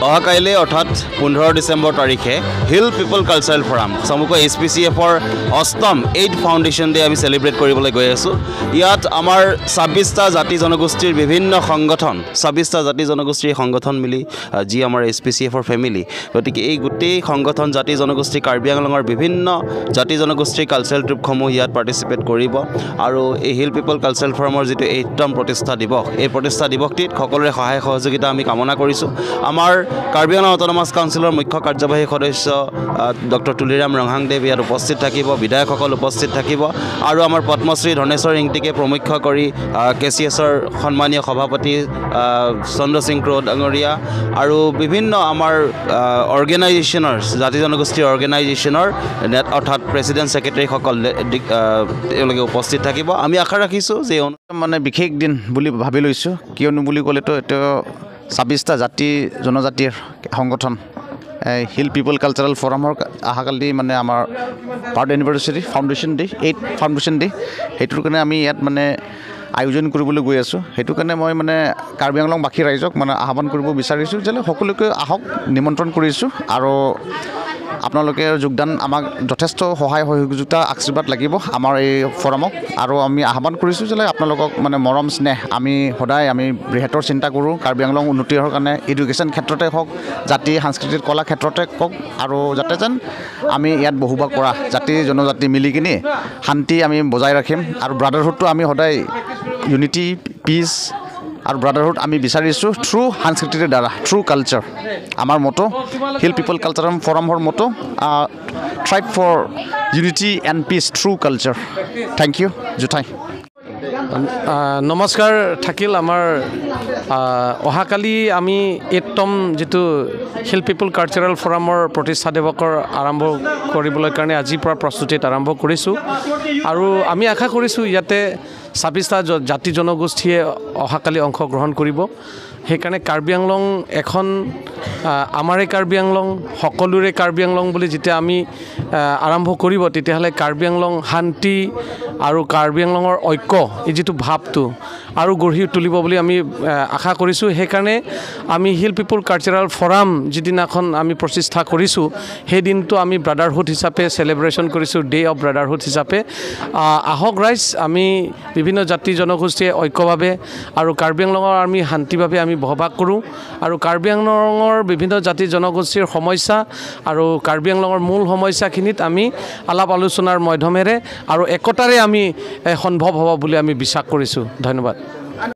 অহা কাইলৈ অৰ্থাৎ 15 ডিচেম্বৰ তাৰিখে হিল পিপল কালচাৰেল ফৰাম চমুকৈ এইচপিচিএফৰ অষ্টম এইট ফাউণ্ডেশ্যন ডে আমি চেলিব্ৰেট কৰিবলৈ গৈ আছোঁ। ইয়াত আমাৰ 26টা জাতি জনগোষ্ঠীৰ বিভিন্ন সংগঠন, 26টা জাতি জনগোষ্ঠীৰ সংগঠন মিলি যি আমাৰ এইচপিচিএফৰ ফেমিলি, গতিকে এই গোটেই সংগঠন জাতি জনগোষ্ঠী কাৰ্বি আংলঙৰ বিভিন্ন জাতি জনগোষ্ঠীৰ কালচাৰেল ট্ৰুপসমূহ ইয়াত পাৰ্টিচিপেট কৰিব। আৰু এই হিল পিপল কালচাৰেল ফৰামৰ যিটো এইটতম প্ৰতিষ্ঠা দিৱস, এই প্ৰতিষ্ঠা দিৱসটিত সকলোৰে সহায় সহযোগিতা আমি কামনা কৰিছোঁ। আমাৰ কাৰ্বি আংলং অট'নমাছ কাউন্সিলৰ মুখ্য কাৰ্যবাহী সদস্য ডক্টৰ তুলিৰাম ৰংহাংদেৱ ইয়াত উপস্থিত থাকিব, বিধায়কসকল উপস্থিত থাকিব আৰু আমাৰ পদ্মশ্ৰী ধনেশ্বৰ ইংতিকে প্ৰমুখ্য কৰি কেচিএছৰ সন্মানীয় সভাপতি চন্দ্ৰ সিং ক্ৰ' ডাঙৰীয়া আৰু বিভিন্ন আমাৰ অৰ্গেনাইজেশ্যনৰ জাতি জনগোষ্ঠীৰ অৰ্গেনাইজেশ্যনৰ নেট অৰ্থাৎ প্ৰেচিডেণ্ট ছেক্ৰেটেৰীসকল তেওঁলোকে উপস্থিত থাকিব। আমি আশা ৰাখিছোঁ যে মানে বিশেষ দিন বুলি ভাবি লৈছোঁ, কিয়নো বুলি ক'লেতো এইটো 26টা জাতি জনজাতিৰ সংগঠন হিল পিপল কালচাৰেল ফৰামৰ অহাকালি মানে আমাৰ birth anniversary foundation day, eight foundation day, সেইটোৰ কাৰণে আমি ইয়াত মানে আয়োজন কৰিবলৈ গৈ আছোঁ। সেইটো কাৰণে মই মানে কাৰ্বি আংলংবাসী ৰাইজক মানে আহ্বান কৰিব বিচাৰিছোঁ যে সকলোকে আহক, নিমন্ত্ৰণ কৰিছোঁ আৰু আপোনালোকে যোগদান আমাক যথেষ্ট সহায় সহযোগিতা আশীৰ্বাদ লাগিব আমাৰ এই ফৰামক। আৰু আমি আহ্বান কৰিছোঁ যে আপোনালোকক মানে মৰম স্নেহ আমি সদায় আমি বৃহত্তৰ চিন্তা কৰোঁ কাৰ্বি আংলং উন্নতিৰ কাৰণে, এডুকেশ্যন ক্ষেত্ৰতে হওক, জাতি সাংস্কৃতিক কলা ক্ষেত্ৰতে হওক, আৰু যাতে যেন আমি ইয়াত বসবাস কৰা জাতি জনজাতি মিলি কিনি শান্তি আমি বজাই ৰাখিম আৰু ব্ৰাদাৰহুডটো আমি সদায় ইউনিটি পিচ আৰু ব্ৰাদাৰহুড আমি বিচাৰিছোঁ থ্ৰু সাংস্কৃতিৰ দ্বাৰা, থ্ৰু কালচাৰ। আমাৰ মটো হিল পিপল কালচাৰেল ফৰামৰ motto thrive for unity and peace through culture. Thank you জোঠাই। নমস্কাৰ থাকিল। আমাৰ অহাকালি আমি এইটতম যিটো হিল পিপল কালচাৰেল ফৰামৰ প্ৰতিষ্ঠা দিৱসৰ আৰম্ভ কৰিবলৈ কাৰণে আজিৰ পৰা প্ৰস্তুতিত আৰম্ভ কৰিছোঁ আৰু আমি আশা কৰিছোঁ ইয়াতে 26টা জাতি জনগোষ্ঠীয়ে অহাকালি অংশগ্ৰহণ কৰিব। সেইকাৰণে কাৰ্বি আংলং এখন আমাৰে কাৰ্বি আংলং, সকলোৰে কাৰ্বি আংলং বুলি যেতিয়া আমি আৰম্ভ কৰিব, তেতিয়াহ'লে কাৰ্বি আংলং শান্তি আৰু কাৰ্বি আংলঙৰ ঐক্য এই যিটো ভাৱটো আৰু গঢ়ি তুলিব বুলি আমি আশা কৰিছোঁ। সেইকাৰণে আমি হিল পিপল কালচাৰেল ফৰাম যিদিনাখন আমি প্ৰতিষ্ঠা কৰিছোঁ, সেই দিনটো আমি ব্ৰাদাৰহুড হিচাপে চেলিব্ৰেশ্যন কৰিছোঁ, ডে অফ ব্ৰাদাৰহুড হিচাপে। আহক ৰাইজ, আমি বিভিন্ন জাতি জনগোষ্ঠীয়ে ঐক্যভাৱে আৰু কাৰ্বি আংলঙৰ আমি শান্তিভাৱে আমি বসবাস কৰোঁ আৰু কাৰ্বি আংলঙৰ বিভিন্ন জাতি জনগোষ্ঠীৰ সমস্যা আৰু কাৰ্বি আংলঙৰ মূল সমস্যাখিনিত আমি আলাপ আলোচনাৰ মাধ্যমেৰে আৰু একতাৰে আমি সম্ভৱ হ'ব বুলি আমি বিশ্বাস কৰিছোঁ। ধন্যবাদ।